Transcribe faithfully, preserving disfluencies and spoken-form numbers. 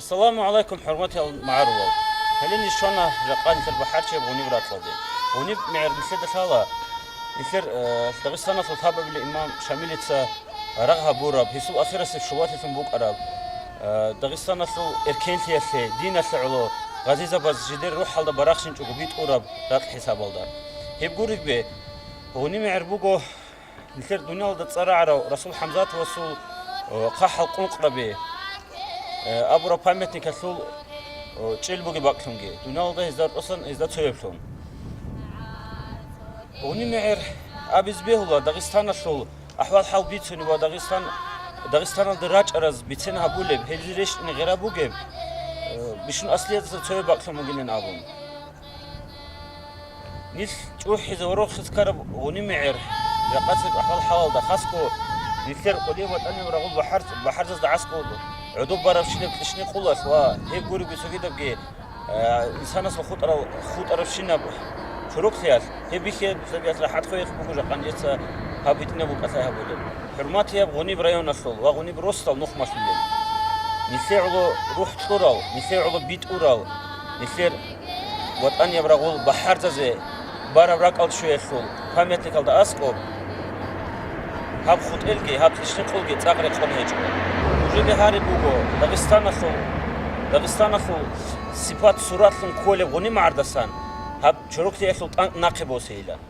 Саламу гӀалайкум, хӀурматиял магӀарулал! Гьале ниж щвана жакъа нилъер бахӀарчияб гъуниб ракьалде. Гъуниб мегӀер нилъеда лъала, нилъер, э, Дагъистаналъул лъабабилеб имам Шамилица рагъ гьабураб, гьесул ахирасеб щулалъилъун букӀараб, э, Дагъистаналъул эркенлъиялъе, диналъе гӀоло гъазизабаз жидер рухӀалда барахщинчӀого битӀураб ракь хӀисабалда. Гьеб гуребги, гъуниб мегӀер буго нилъер дуниялалда цӀар рагӀарав Расул ХӀамзатовасул, э, хъахӀал къункъраби, э, абураб памятникалъул, э, чӀел бугеб бакӀлъунги, дуниялалда гьезда росдасан гьезда цояблъун. Гъуниб мегӀер абизе бегьула Дагъистаналъул ахӀвал-хӀал бицунеб ва Дагъистан, Дагъистаналде рачӀараз бицен гьабулеб, гьезие рещтӀине гъира бугеб, э, бищун аслияздаса цояб бакӀлъун бугилан абун. Нилъ чӀухӀизе ва рохизе ккараб гъуниб мегӀер, жакъасеб ахӀвал-хӀалалда, хасго нилъер кӀудияб ВатӀанияб рагъул бахӀарз-, бахӀарзазда аскӀов гӀодоб барабщинаб кьишни-къулалъ ва гьеб гуребги цогидабги, э, инсанасул хутӀарал-, хутӀарабщинаб чороклъиялъ, гьеб бихьияб-, бихьияб рахӀат хвейихъ буго жакъа нижеца гьаб гьитӀинаб букӀалъай гьабулеб. ХӀурматияб гъуниб районалъул ва гъуниб росдал нухмалъулел, нилъер гӀоло рухӀ кьурал, нилъер гӀоло битӀурал, нилъер ВатӀанияб рагъул бахӀарзазе бараб ракӀалде щвеялъул памятникалда аскӀоб гьаб хутӀелги, гьаб кьишни-къулги цӀакъ рекъон гьечӀо. Нужеде гьариб буго, Дагъистаналъул, Дагъистаналъул сипат-суратлъун кколеб гъуниб магӀардасан гьаб чороклъиялъул тӀанкӀ нахъе босейилан.